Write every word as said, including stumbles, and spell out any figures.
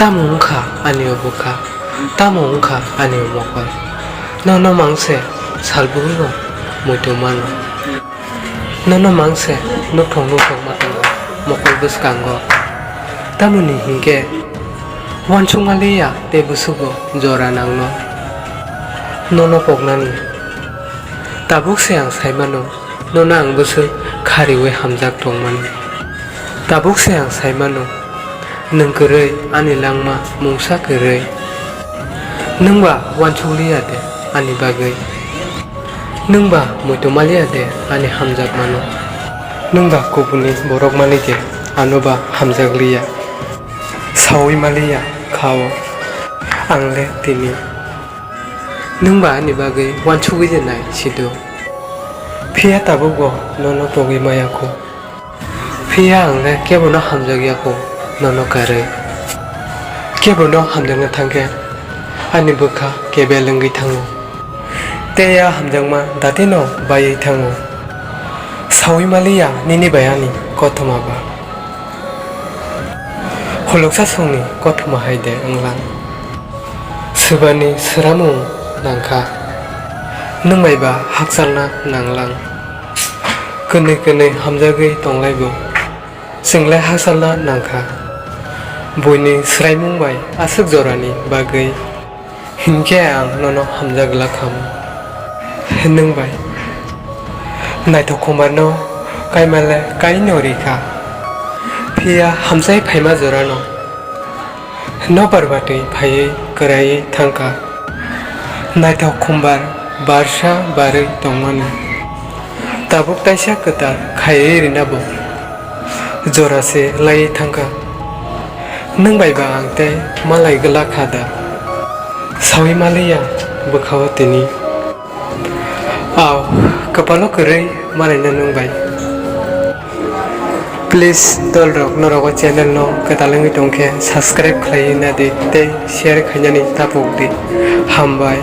Tamo wngkha ani o bwkha, tamo wngkha ani o mokol? Nono mangse salbugwino muitu mano. Nono mangse nukhung nukhung ma tongo mokol bwskango. Tamoni hinkhe uansukma liya tei bwswkgo jora nangno nono poknani. Tabuk se ang sai mano, nono ang bwswk khariui hamjak tongmani. Tabuk se ang sai mano, nwng kwrwi ani langma mungsa kwrwi. Nwng ba uansuk liya de ani bagwi? Nwng ba muitu ma liya de ani hamjakmano? Nwng ba kubuni borok mani de ano ba hamjak liya? Saui ma liya kha o ang le tini. Nwng ba ani bagwi uansugwi de nai sido. Phiya tabukbo nono togwi maya kho. Phiya ang le kebono hamjak ya kho nono karwi. Kebono hamjakna thangkhe ani bwkha kebel wngwi thango. Tei a hamjakma datino baiwi thango. Saui ma liya nini bai ani kothoma ba. Holoksa songni kothoma hai de wnglang. Swbani swramung nangkha. Nwng bai ba hakchalna nanglang. Kwnwi kwnwi hamjagwi tonglaibo. Chwngle hakchalna nangkha. Buini swraimung bai aswk jorani bagwi. Hinkhe ang nono hamjak glak khamu. Nwng bai. Naithok khumbarno kaimale kaino rikha. Phiya hamjai phaima jorano. Nobar batwi phaiwi kwraiwi thangkha. Naithok khumbar barsa barwi tongmani. Tabuk taisa kwtal khaiwi rinabo. Jora se laiwi thangkha. Nwng bai ba ang tei malai glak kha da? Saui maliya bwkha-o tini. Aw, kwpalo kwrwi malaina nwng bai. Please, dolrok, norok o channel no kwtal wngwi tongkhe subscribe khlaiwi nadi tei share khainani tapuk di. Hambai.